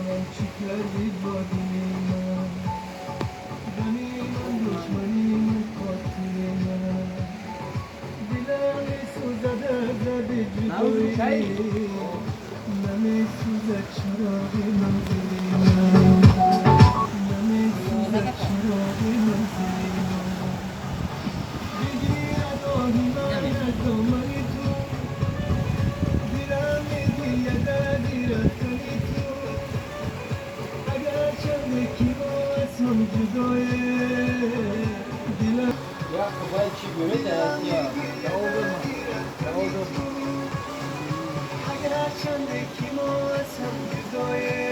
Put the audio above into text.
Намедонам чӣ кардӣ бо дили ман. Ғами ман, душмани ман, қотили ман. Дилам месӯзад аз дарди ҷудоӣ. Намесӯзад чароғи манзили ман. Намесӯзад чароғи манзили ман. Бигирад оҳи ман аз домани ту. Дилам мегӯяд аз рафтани ту. Агар чанде ки мо аз ҳам ҷудоем, дилам Я бай чи гӯед, я Агар чанде ки мо аз ҳам ҷудоем.